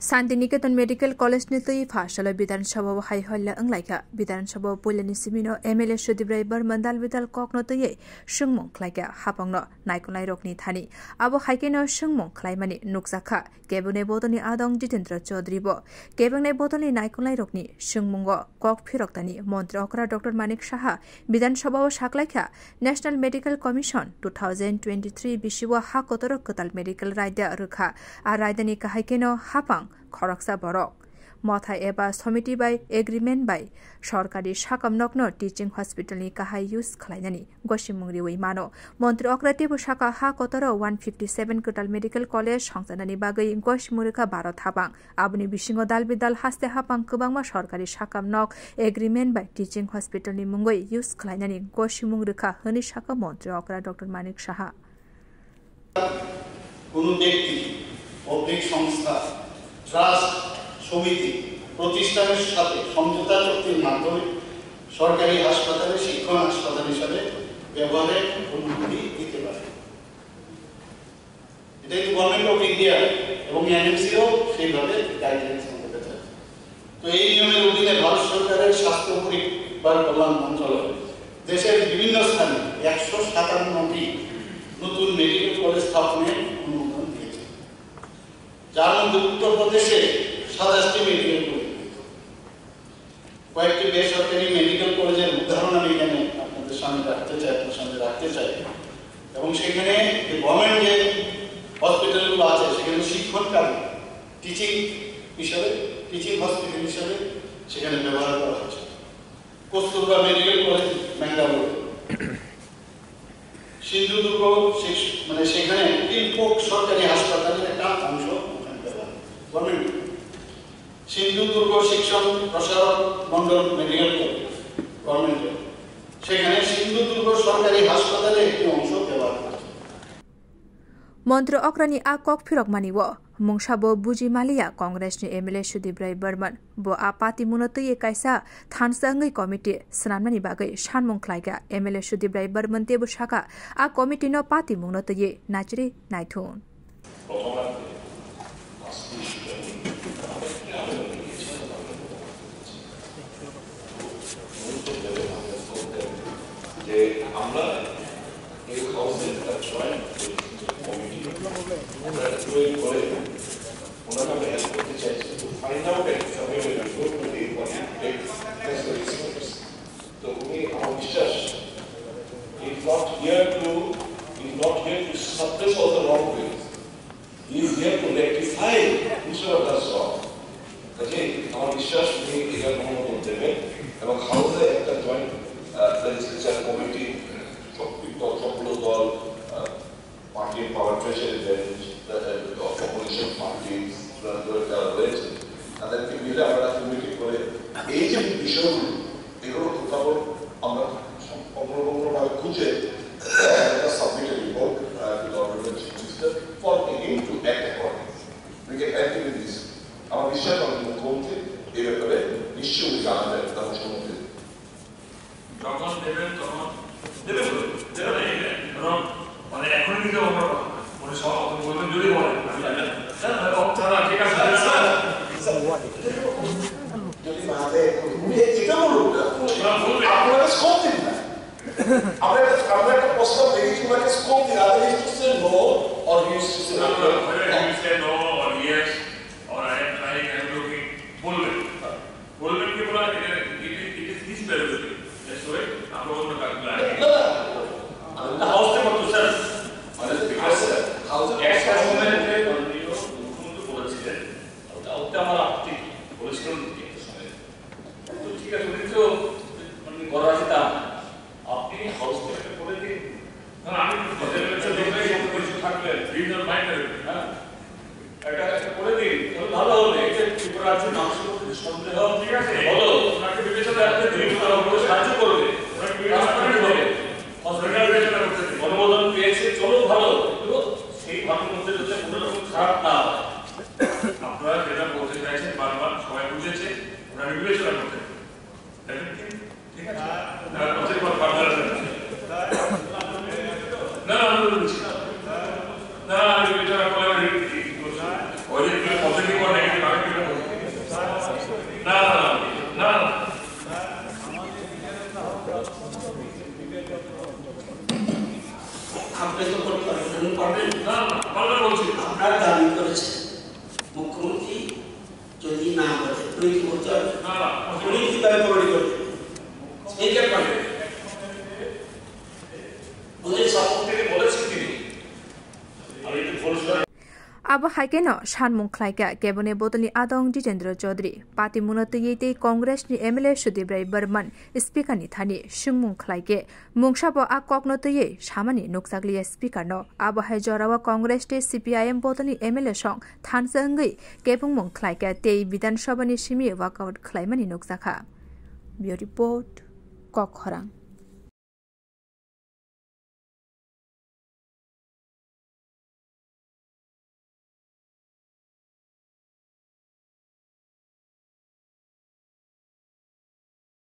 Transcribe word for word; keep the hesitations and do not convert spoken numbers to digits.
Santiniketan Medical College ni twi pha salo Bidhan Sabha o hai holla wnglaikha. Bidhan Sabha o puilani simino M L A Sudip Rai Barman dal bidal kokno twiwi swngmung khlaikha, hapangno naikolnairokni thani. Abo hai kheno swngmung khlaimani nukjakha. Kebengni bodolni adong Jitendra Chaudhary bo. Kebengni bodolni naikolnairokni swngmungo kok phiroktani Montri okra Doctor Manik Saha Bidhan Sabha o saklaikha, National Medical Commission two thousand twenty-three bisio ha kotoro kwtal medical raida rwkha. A raidani kahai kheno hapang khoroksa borok mothai eba somiti bai agreement bai sorkari sakam nokno teaching hospital ni kahai use khlainani gosimung riwi mano. Montri okra teibo saka ha kotoro one fifty seven kwtal medical college songchanani bagwi gosimung rwkha baro thapang. Aboni bisingo dal bidal haste hapang kwbangma sorkari sakam nok agreement bai teaching hospital ni mungwi use khlainani gosimung rwkha hwnwi saka montri okra Doctor Manik Saha. কোনো ব্যক্তি, পাবলিক সংস্থা, ট্রাস্ট, সমিতি, প্রতিষ্ঠানের সাথে সমঝোতা চুক্তির মাধ্যমে সরকারি হাসপাতালে শিক্ষণ হাসপাতাল হিসাবে ব্যবহারের অনুমতি দিতে পারে। এটা কিন্তু গভর্নমেন্ট অফ ইন্ডিয়া এবং এনএমসিও সেইভাবে গাইডলাইন্স মতো পেতে হয়। তো এই নিয়মের অধীনে ভারত সরকারের স্বাস্থ্য পরিবার কল্যাণ মন্ত্রণালয় দেশের বিভিন্ন স্থানে একশো সাতান্নটি নতুন মেডিকেল কলেজ স্থাপনের অনুমোদন দিয়েছে, যার মধ্যে উত্তরপ্রদেশে সাতাশটি মেডিকেল কলেজ। কয়েকটি বেসরকারি মেডিকেল কলেজের উদাহরণ আমি এখানে আপনাদের সামনে রাখতে চাই, আপনার সামনে রাখতে চাই। এবং সেখানে যে গভর্নমেন্ট যে হসপিটালগুলো আছে, সেখানে শিক্ষণকারী টিচিং হিসাবে, টিচিং হসপিটাল হিসাবে সেখানে ব্যবহার করা হচ্ছে। কস্তুরবা মেডিকেল কলেজ, ম্যাঙ্গালোর, সিন্ধুদুর্গ শিক্ষ-, মানে সেখানে তিন কোট সরকারি হাসপাতালের একটা অংশ ওখানে ব্যবহার, গভর্নমেন্ট। সিন্ধুদুর্গ শিক্ষণ প্রসারক মণ্ডল মেডিকেল কলেজ, গভর্নমেন্টের, সেখানে সিন্ধুদুর্গ সরকারি হাসপাতালে একটি অংশ ব্যবহার করছে। Montri okrani a kok phirokmani o mungsa bo buji maliya Congress ni M L A Sudip Rai Barman. Bo a party mungno twiwi kaisa thansa wngwi committee swnamnani bagwi sanmung khlaikha. M L A Sudip Rai Barman teibo sakha, a committee no party mungno twiwi naichiri naithun. যে আমরা এই হাউসে একটা joint committee আমরা তৈরি করে ওনাকে আমরা হেল্প করতে চাইছি, to find out exactly what to do for the next তো উনি, আমার বিশ্বাস, he is not here to, he is not here to suppress all the wrong ways. He is here to rectify whichever that's wrong. কাজেই আমার বিশ্বাস উনি এটার অনুমোদন দেবেন এবং হাউসে একটা জয়েন্ট লেজিসলেচার কমিটি, সব দল, সবগুলো দল, আহ, পার্টির পাওয়ার প্রেশারে দেন, অপোজিশন পার্টি যারা রয়েছে, তাদেরকে মিলে আমরা কমিটি করে এই যে বিষয়গুলো, এগুলো উদ্ভাবন আমরা অগ্রগণ্যভাবে খুঁজে একটা সাবমিটের report to government minister for him to act according. We can act with this. আমার বিশ্বাস, আমাদের মুখ্যমন্ত্রী এই ব্যাপারে নিশ্চয়ই উনি জানাবেন তার সম্মতি। যখন দেবেন তখন দেবেন বলে, দেবেন না, দেবেন। কারণ মানে এখনই দিতে হবে না। উনি সব আপনি বলবেন যদি বলেন, আমি জানি না। হ্যাঁ, হ্যাঁ, ও, দাদা, ঠিক আছে, দাদা, দাদা। যদি না দেয়, উনি এটা বলুন না। ওরা বলবে। আপনারা স্কোপ দিন না। আমরা একটা, আমরা একটা প্রস্তাব রেখেছি, ওনাকে স্কোপ দিন। Either he is to say no or he is to say না, না, না, whether he will say no or yes or I am trying, I am looking, বলবে। বলবেন কি বলা, এটা, it is, it is his prerogative. That's why আমরা অন্য কাজগুলো আগে। না, না, আমি তো হাউসে করতে চাই। মানে, হাউসে, হাউসে একটা সময় যে মাননীয় মুখ্যমন্ত্রী বলেছিলেন, ওটা, ওটা আমার আপত্তি বলেছিলেন একটা সময়। তো ঠিক আছে, উনি তো মানে করা যেতাম। আপনি হাউস থেকে করে দিন। না, আমি তো সচরাচর দেখলে সব কিছু থাকবে, বিভিন্ন মাইন্ড থাকবে, হ্যাঁ? এটা একটা করে দিন, তাহলে ভালো হবে। এই যে ত্রিপুরা রাজ্যের মানুষের মধ্যে যে সন্দেহ, ঠিক আছে, বলো, ওনাকে বিবেচনা রাখতে দিন, ওনারা ওগুলো সাহায্য করবে, ওনাকে বিবেচনা করতে হবে। হসপিটাল বিবেচনা করতে দিন। অনুমোদন পেয়েছে, চলো ভালো, কিন্তু সেই ভালোর মধ্যে যাতে কোনো রকম খারাপ না হয়। আপনারা যেটা বলতে চাইছেন বারবার, সবাই বুঝেছে, ওনারা বিবেচনা করতে দিন। দেখেন কি? ঠিক আছে? না, না, আমি বলছি। না, না, আমি এটা করে ওই যে তুমি পজিটিভ বা নেগেটিভ নাম আছে, উনি কি করতে হবে? উনি কিভাবে কমেডি করতে? এইটা পারে। ওদের সাপোর্ট থেকে বলেছেন তিনি। আমি একটু ভুল শুনে Abo hai kheno sanmung khlaikha keboni bodolni adong Jitendra Chaudhary, patimungno twiwi tei Congress ni M L A Sudip Rai Barman speaker ni thani swngmung khlaikhe, mungsabo a kokno twiwi samani nukjakliya speaker no. Abo hai jorao Congress tei C P I M bodolni M L A song thansa wngwi kebengmung khlaikha tei Bidhan Sabha ni simi walkout khlaimani nukjakha. Bureau Report, Kok Khorang.